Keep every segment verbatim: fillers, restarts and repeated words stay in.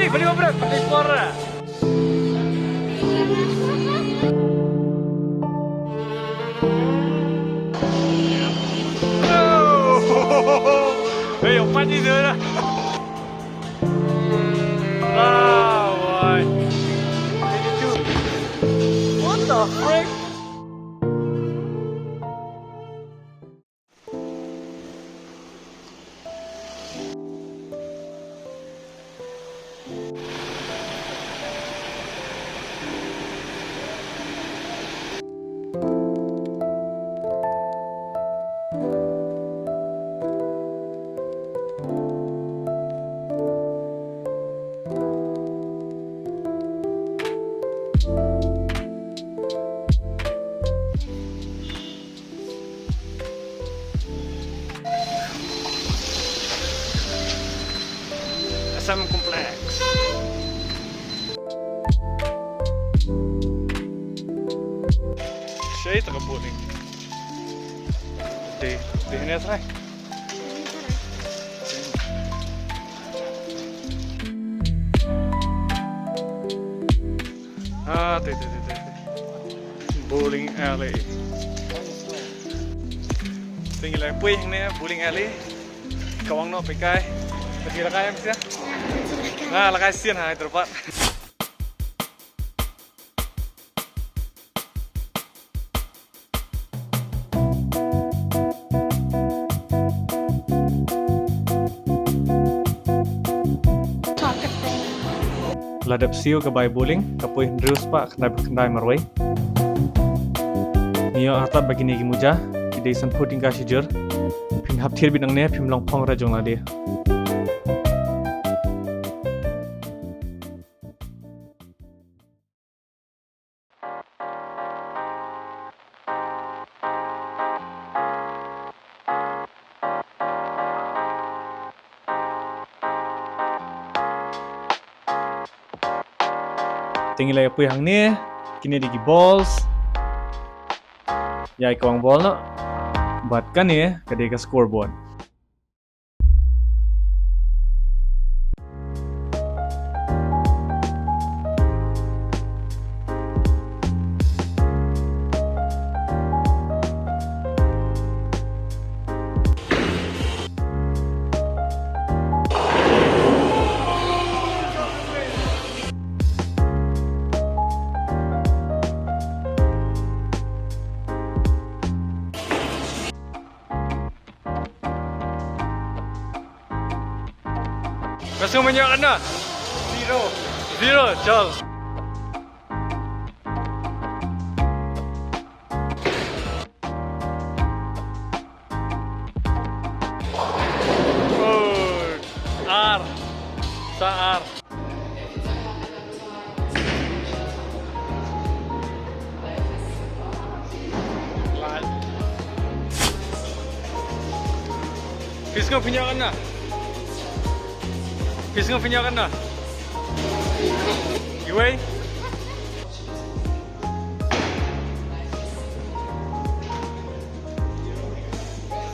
Balik, balik, balik, balik. Hey, yung pati doon ah. Ah, why? What the frick? Assam Complex. Shei taka bowling. Dei, dei ne srai. Ah, dei, dei, dei, dei, dei. Bowling alley. Te ngi la poi hangne bowling alley. Ka wang noh phi kai. Phi la kai em sia? Na la kai sien ha Hyderabad. La dep siew ka bai bowling, ka poi hynriew spah khyndai phew khyndai marwei. Ngi ïoh artat ba kine ki muja ki dei sanphew tyngka shi jur. Phin hap thied beit nangne, phim long phong re jong lade. Te ngi la ïa poi hangne, kine dei ki balls. Ïa ka wang ball noh. Bad kane ka dei ka scoreboard. Ka sngewbha ïa kane. Zero. Zero, chal. Oh, ar. Sa ar. Phi sngew phi ñiah katno? Phi sngew phi ñiah katno? Iwei?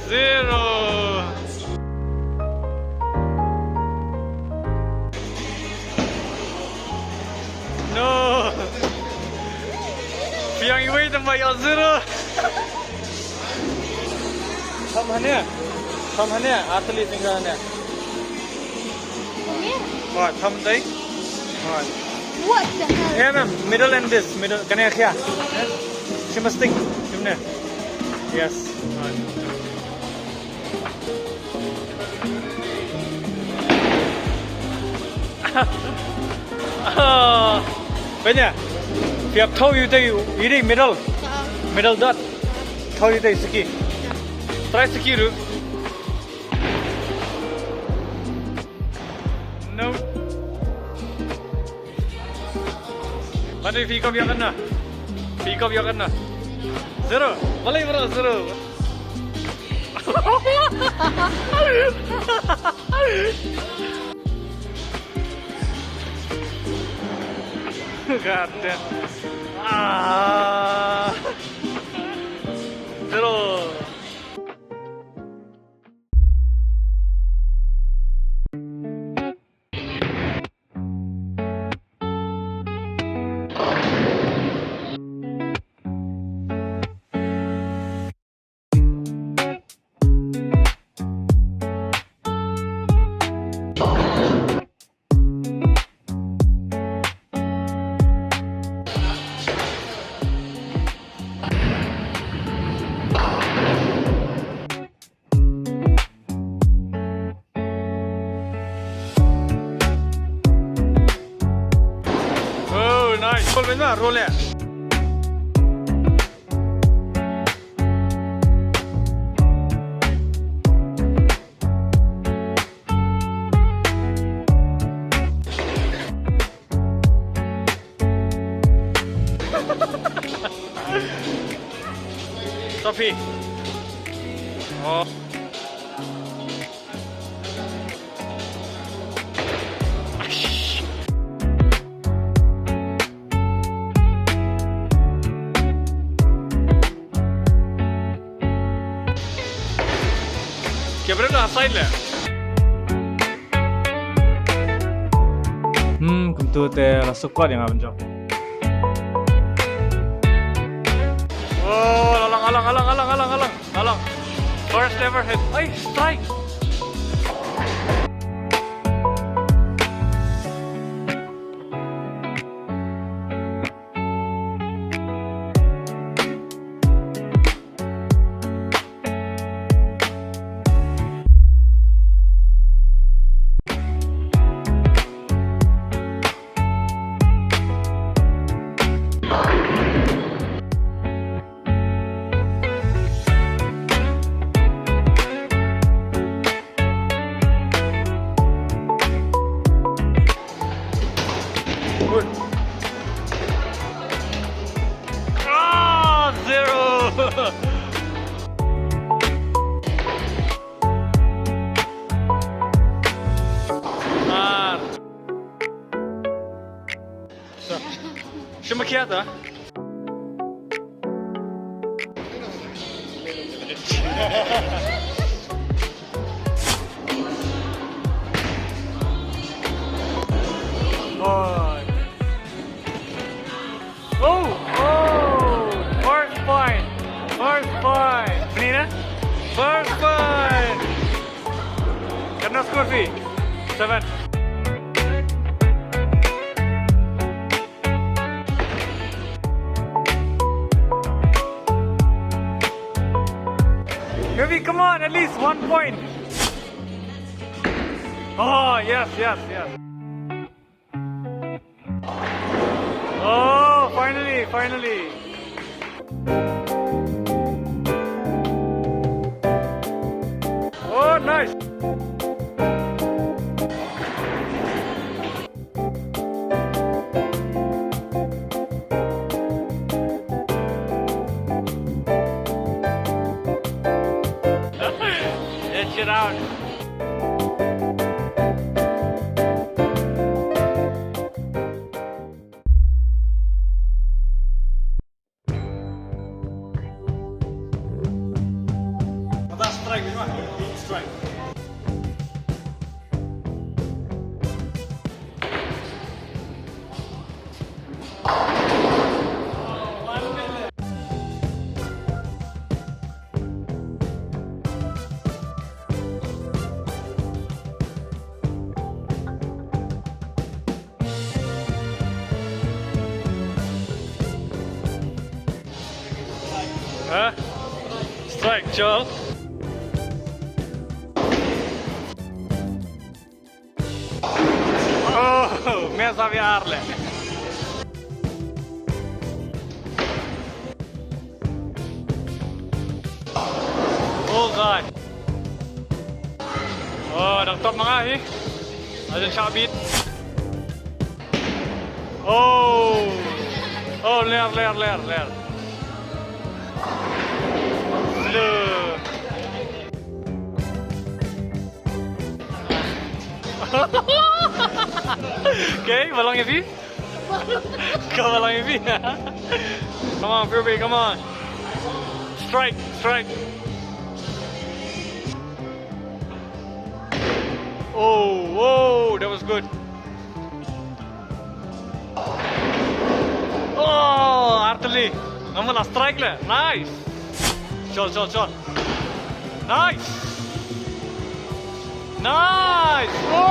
Zero. No. Phi ïeng iwei tang ba ïoh zero. Thumb hangne. Thumb hangne. Ar tylli finger hangne. Hangne? Hooid, thumb dei. Hooid. What the hell? Yeah, ma'am. Middle and this. Middle. Kane khia. Shim stick. Shim ne. Yes. Hooid. Ah, banya. Phi hap thaw ïa utei, ïa utei middle. Ah. Middle dot. Thaw ïa utei siki. Try siki ruh. No. Manu, phi kop ïa katno? Phi kop ïa katno? Zero. Balei baroh zero? God damn. Ah. Zero. Roll. Sophie. Oh. Ke brem na side le. Hmm, kumtu te la sukot ïa nga ban jump. Oh, alang, alang, alang, alang, alang, alang, alang. First ever hit. Ay, strike. Ah, zero. Ah. Shim kiat ah. Oh. Oh, oh, first point. First point. Nina? First point. Katno score phi? Seven. Ravi, come on, at least one point. Oh, yes, yes, yes. Oh, finally, finally. Oh, nice. Let's get out. Strike, strike. Huh? Strike, Joel. Oh, miss ïa arle. Oh God. Oh, dang top ma nga hi. Ajan shah beat. Oh. Oh, ler, ler, ler, ler. Le. Okay, ba long ïa phi? Ka ba long ïa phi? Come on, Purbi, come on. Strike, strike. Oh, whoa, that was good. Oh, artylli. Namar la strike le. Nice. Chol, chol, chol. Nice. Nice. Oh.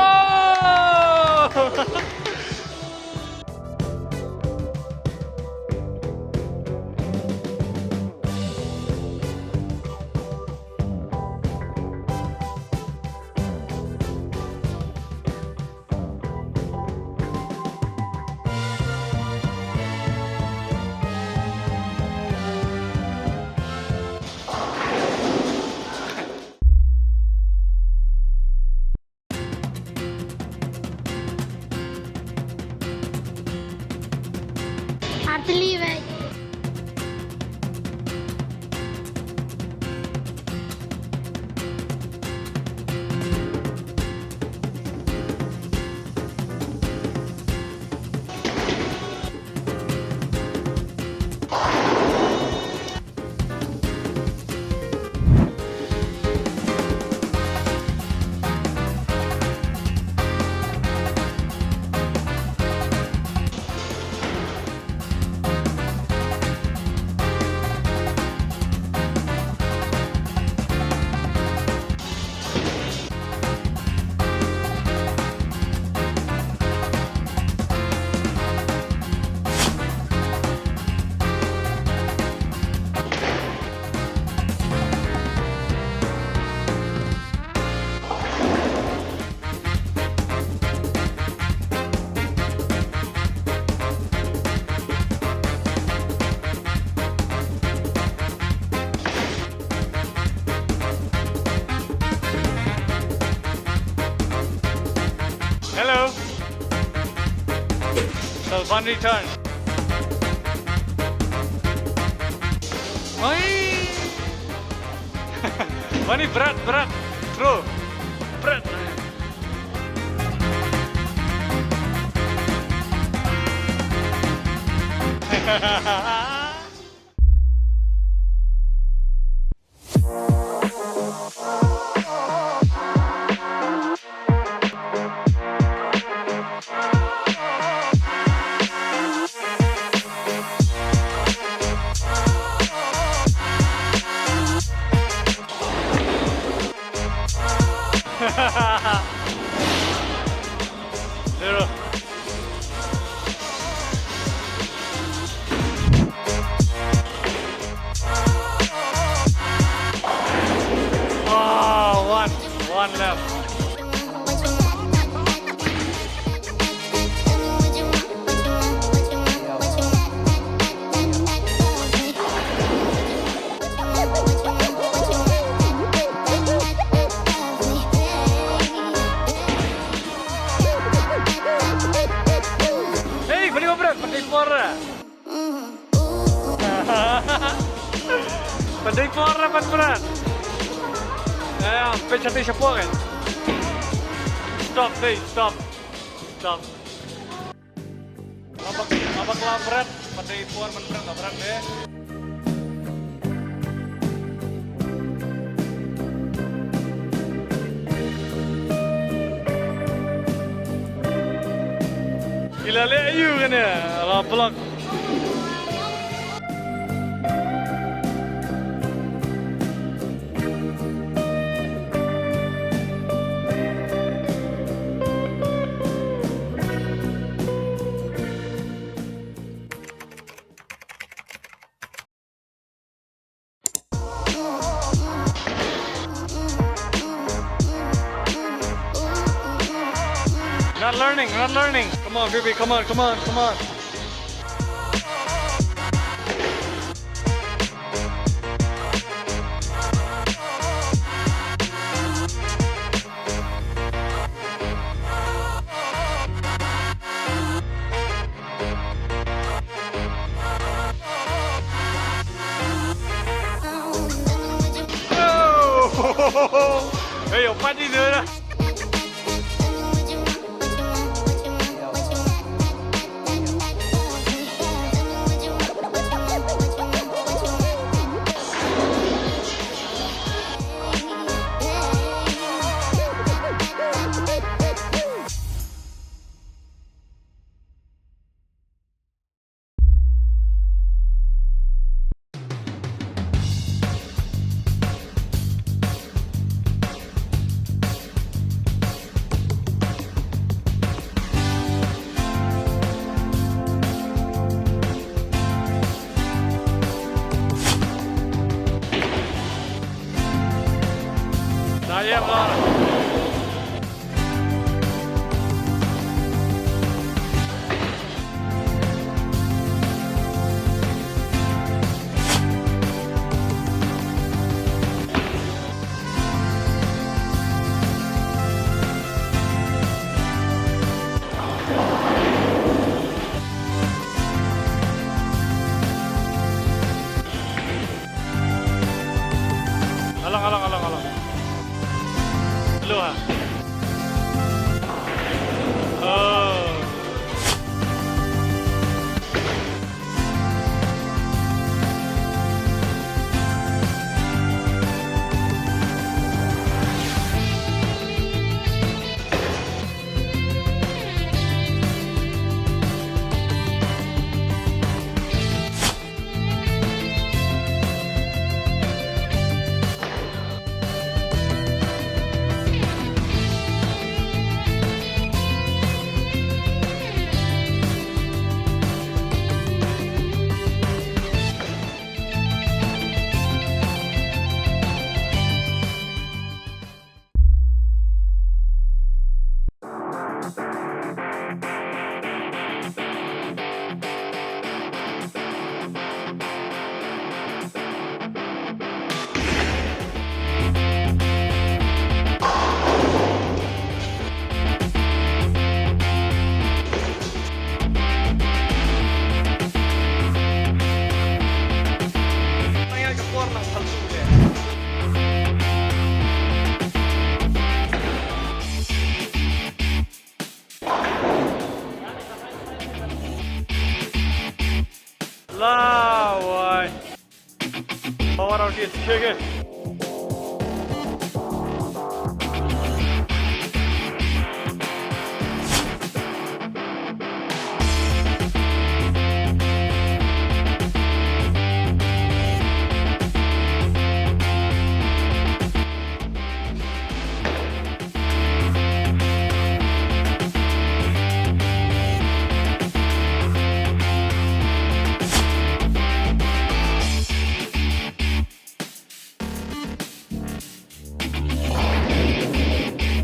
Hello. Salvan return. Oi. Mani berat, berat. Throw. Berat. Zero. Oh, one. One left. Hey, beli obrak, pakai suara. Pandai por lah, pan berat. Eh, peit shatei shapoh kan. Stop, dei, stop. Stop. Abak, abak lah berat, pandai por, pan berat, lah berat deh. Ila leh ayu kane, ala pelak. Not learning, not learning. Come on, baby, come on, come on, come on. Hey, yo, pati tu lah. Sayang lah. Alang, alang, alang, alang. Hello, ha. Oh. It's trigger.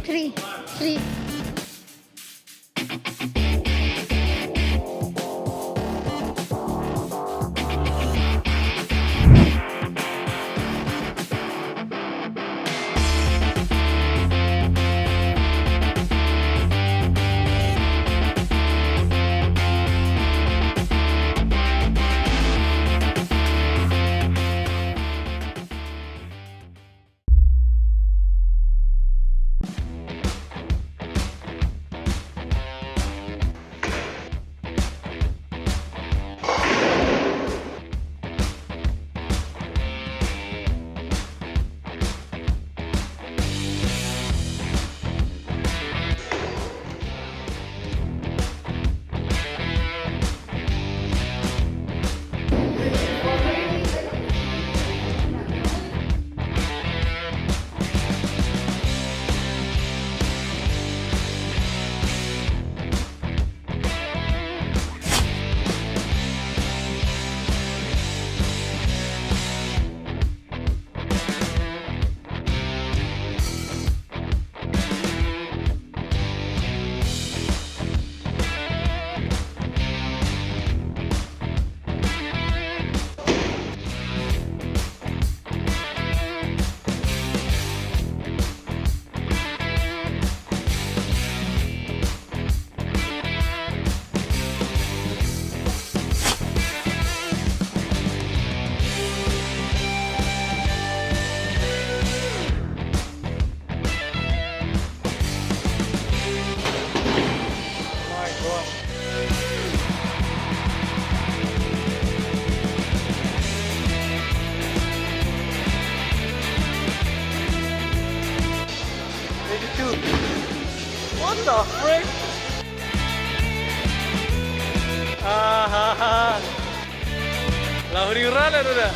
Three, three. Eighty-two. What the frick? Ah, ha, ha. La huri ura la, ura.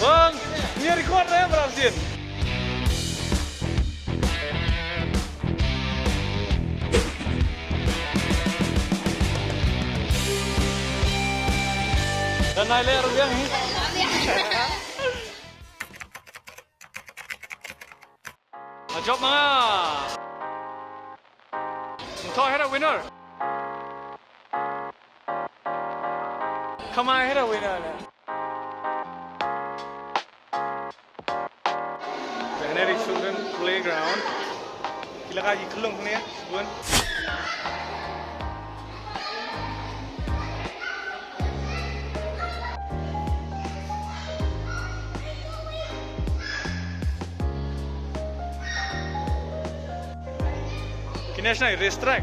Bang, ngi record na, bra, sien. Dan nai le rubiang ni. Ajop ma. Nto hera winner. Kamai hera winner. Veterinary Children Playground. Ki la ka ki klung ne, bun. Kine shna race track.